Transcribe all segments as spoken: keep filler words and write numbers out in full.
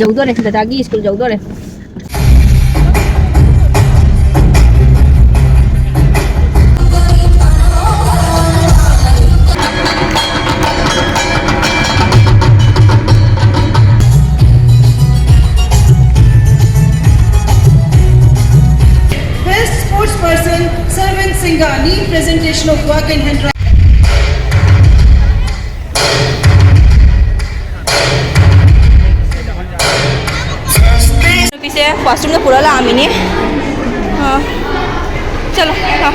ꯌꯧꯗꯣꯔꯦ, ꯗꯗꯥꯒꯤ school ꯌꯧꯗꯣꯔꯦ꯫ Best sports person, Sarvin Singani, presentation of work in hand. ꯅꯨꯄꯤꯁꯦ ꯋꯥꯁꯔꯨꯝꯗ ꯄꯨꯔ ꯂꯥꯛꯑꯝꯃꯤꯅꯦ꯫ ꯑꯥ꯫ ꯆꯠꯂꯣ꯫ ꯑꯥ꯫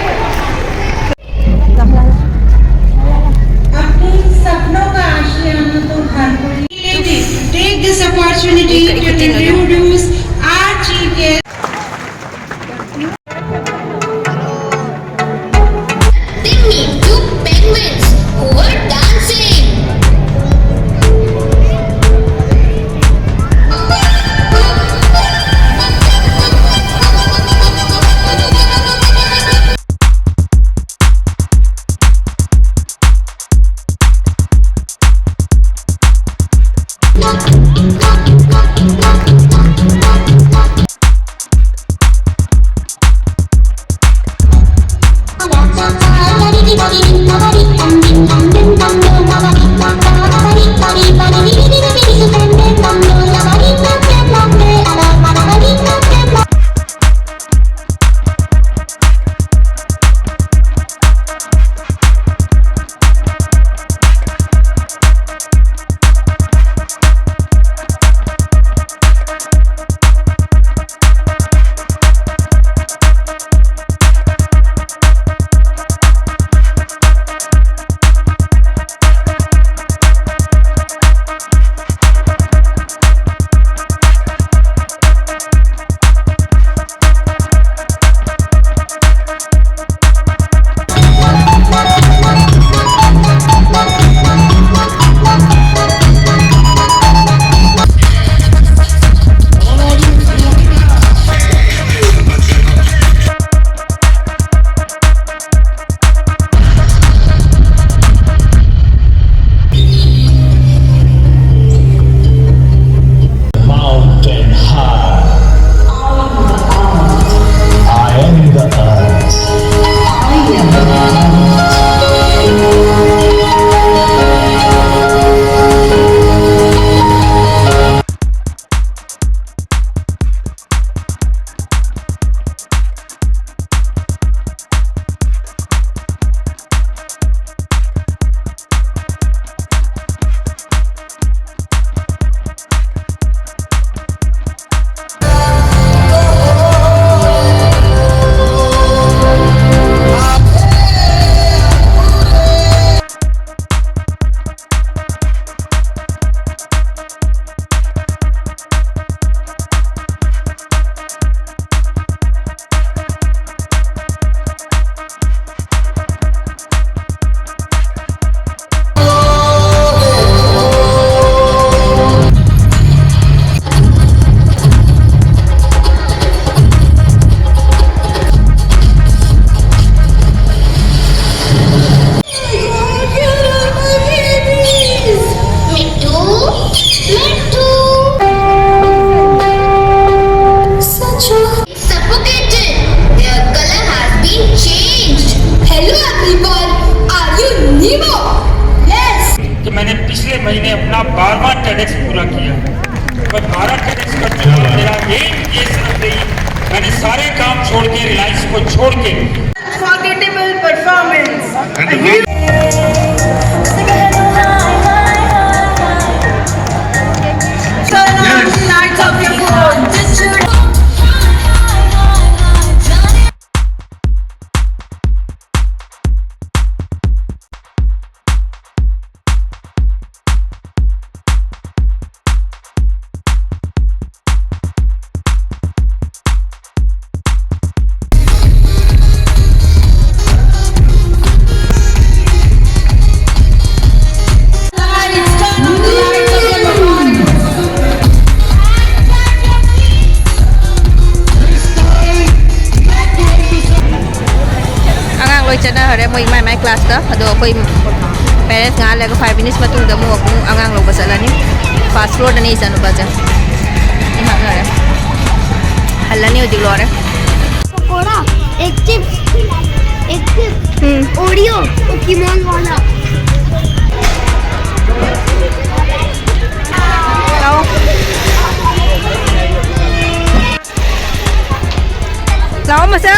अपने सपनों का आशियाना तो हर कोई। Take this opportunity to introduce our chief guest. They meet two penguins who were dancing. Hello everyone, are you Nemo? Yes! कि मैंने पिछले महीने अपना बारहवाँ टेडेक्स पूरा किया। मैं बारह टेडेक्स कर चुका हूँ। मेरा एम ये सिर्फ नहीं, मैंने सारे काम छोड़ के, रिलायंस को छोड़ के Unforgettable performance. And the way Turn on the lights of your phone. ꯑꯉꯥꯡ ꯂꯣꯏ ꯆꯠꯅꯈ꯭ꯔꯦ ꯃꯣꯏ ꯃꯥꯏ ꯃꯥꯏ ꯀ꯭ꯂꯥꯁꯇ꯫ ꯑꯗꯣ ꯑꯩꯈꯣꯏ ꯄꯦꯔꯦꯟꯁ ꯉꯥꯏꯍꯥꯛ ꯂꯩꯔꯒ ꯐꯥꯏꯚ ꯃꯤꯅꯤꯠꯁ ꯃꯇꯨꯡꯗ ꯑꯃꯨꯛ ꯑꯃꯨꯛ ꯑꯉꯥꯡ ꯂꯧꯕ ꯆꯠꯂꯅꯤ꯫ ꯐꯥꯔꯁ ꯐ꯭ꯂꯣꯔꯗꯅꯤ ꯏꯆꯥꯅꯨꯄꯥꯁꯦ꯫ ꯑꯩ ꯍꯥꯞꯅꯔꯦ꯫ ꯍꯜꯂꯅꯤ ꯍꯧꯖꯤꯛ ꯂꯣꯏꯔꯦ꯫ पकौड़ा, एक चिप्स, एक चिप्स, हम्म। ओरियो, पोकेमोन वाला। लाओ। लाओ मसा।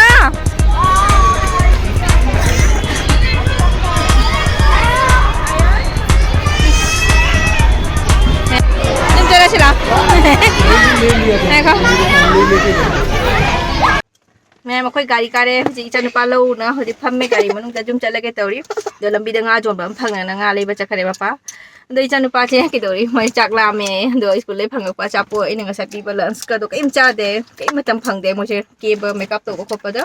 तुम चला चला। देखो। ꯃꯌꯥꯝ ꯑꯩꯈꯣꯏ ꯒꯥꯔꯤ ꯀꯥꯔꯦ꯫ ꯍꯧꯖꯤꯛ ꯏꯆꯥꯅꯨꯄꯥ ꯂꯧꯅ ꯍꯧꯖꯤꯛ ꯐꯝꯃꯦ ꯒꯥꯔꯤ ꯃꯅꯨꯡꯗ꯫ ꯌꯨꯝ ꯆꯠꯂꯒꯦ ꯇꯧꯔꯤ꯫ ꯑꯗꯣ ꯂꯝꯕꯤꯗ ꯉꯥ ꯌꯣꯟꯕ ꯑꯃ ꯐꯪꯉꯦꯅ ꯉꯥ ꯂꯩꯕ ꯆꯠꯈ꯭ꯔꯦ ꯃꯄꯥ꯫ ꯑꯗꯣ ꯏꯆꯥꯅꯨꯄꯥꯁꯦ ꯀꯩꯗꯧꯔꯤ? ꯃꯣꯏ ꯆꯥꯛ ꯂꯥꯝꯃꯦ꯫ ꯑꯗꯣ ꯁ꯭ꯀꯨꯜꯗꯩ ꯐꯪꯉꯛꯄ ꯑꯆꯥꯄꯣꯠ ꯑꯩꯅ ꯉꯁꯥꯏ ꯄꯤꯕ ꯂꯟꯁꯀꯗꯣ ꯀꯔꯤꯝ ꯆꯥꯗꯦ꯫ ꯀꯔꯤꯝ ꯃꯇꯝ ꯐꯪꯗꯦ ꯃꯣꯏꯁꯦ ꯀꯦꯕ ꯃꯦꯀꯞ ꯇꯧꯕ ꯈꯣꯠꯄꯗ꯫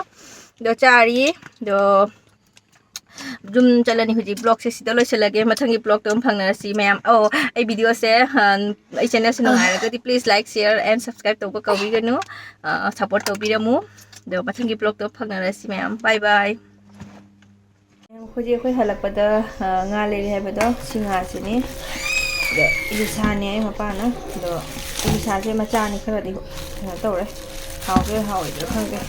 ꯑꯗꯣ ꯆꯥꯔꯤ꯫ ꯑꯗꯣ ꯌꯨꯝ ꯆꯠꯂꯅꯤ ꯍꯧꯖꯤꯛ꯫ ꯕ꯭ꯂꯣꯒꯁꯦ ꯁꯤꯗ ꯂꯣꯏꯁꯤꯜꯂꯒꯦ꯫ ꯃꯊꯪꯒꯤ ꯕ꯭ꯂꯣꯒꯇ ꯑꯃꯨꯛ ꯐꯪꯅꯔꯁꯤ ꯃꯌꯥꯝ꯫ ꯑꯣ, ꯑꯩ ꯚꯤꯗꯤꯑꯣꯁꯦ, ꯑ, ꯑꯩ ꯆꯦꯅꯦꯜꯁꯦ ꯅꯨꯡꯉꯥꯏꯔꯒꯗꯤ please like, share and subscribe ꯇꯧꯕ ꯀꯥꯎꯕꯤꯒꯅꯨ꯫ ꯑ, ꯁꯞꯄꯣꯔꯠ ꯇꯧꯕꯤꯔꯝꯃꯨ꯫ ꯑꯗꯣ ꯃꯊꯪꯒꯤ ꯕ꯭ꯂꯣꯒꯇ ꯐꯪꯅꯔꯁꯤ ꯃꯌꯥꯝ꯫ ꯕꯥꯏ ꯕꯥꯏ꯫ ꯍꯧꯖꯤꯛ ꯑꯩꯈꯣꯏ ꯍꯜꯂꯛꯄꯗ, ꯑ, ꯉꯥ ꯂꯩꯔꯤ ꯍꯥꯏꯕꯗꯣ, ꯁꯤ ꯉꯥꯁꯤꯅꯤ꯫ ꯑꯗꯣ ꯏꯂꯤꯁꯥꯅꯦ ꯑꯩ ꯃꯄꯥꯅ꯫ ꯑꯗꯣ ꯏꯂꯤꯁꯥꯁꯦ ꯃꯆꯥꯅꯤ, ꯈꯔꯗꯤ ꯀꯩꯅꯣ ꯇꯧꯔꯦ꯫ ꯍꯥꯎꯗꯣꯏꯔꯥ ꯍꯥꯎꯔꯣꯏꯗꯣꯏꯔꯥ ꯈꯪꯗꯦ꯫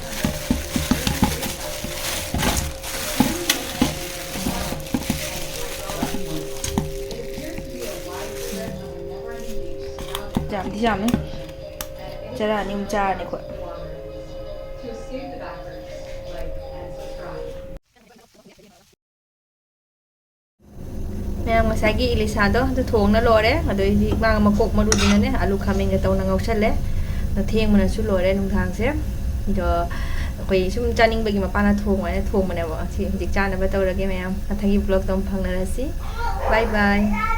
ꯌꯥꯝꯗꯤ ꯌꯥꯝꯃꯦ꯫ ꯆꯔꯥ ꯑꯅꯤꯃꯨꯛ ꯆꯥꯔꯅꯤ ꯑꯩꯈꯣꯏ꯫ ꯃꯌꯥꯝ, ꯉꯁꯥꯏꯒꯤ ꯏꯂꯤꯁꯥꯗꯣ ꯑꯗꯨ ꯊꯣꯡꯅ ꯂꯣꯏꯔꯦ꯫ ꯑꯗꯣ ꯑꯩꯗꯤ ꯃꯥꯒ ꯃꯀꯣꯛ ꯃꯔꯨꯗꯨꯅꯅꯦ ꯑꯂꯨ ꯈꯥꯃꯦꯟꯒ ꯇꯧꯅ ꯉꯧꯁꯜꯂꯦ꯫ ꯑꯗꯣ ꯊꯦꯡꯕꯅꯁꯨ ꯂꯣꯏꯔꯦ ꯅꯨꯡꯗꯥꯡꯁꯦ꯫ ꯑꯗꯣ ꯑꯩꯈꯣꯏ ꯁꯨꯝ ꯆꯥꯅꯤꯡꯕꯒꯤ ꯃꯄꯥꯅ ꯊꯣꯡꯉꯣ ꯍꯥꯏꯅ ꯊꯣꯡꯕꯅꯦꯕ꯫ ꯁꯤ ꯍꯧꯖꯤꯛ ꯆꯥꯅꯕ ꯇꯧꯔꯒꯦ ꯃꯌꯥꯝ꯫ ꯃꯊꯪꯒꯤ vlogꯇ ꯑꯃꯨꯛ ꯐꯪꯅꯔꯁꯤ꯫ Bye bye꯫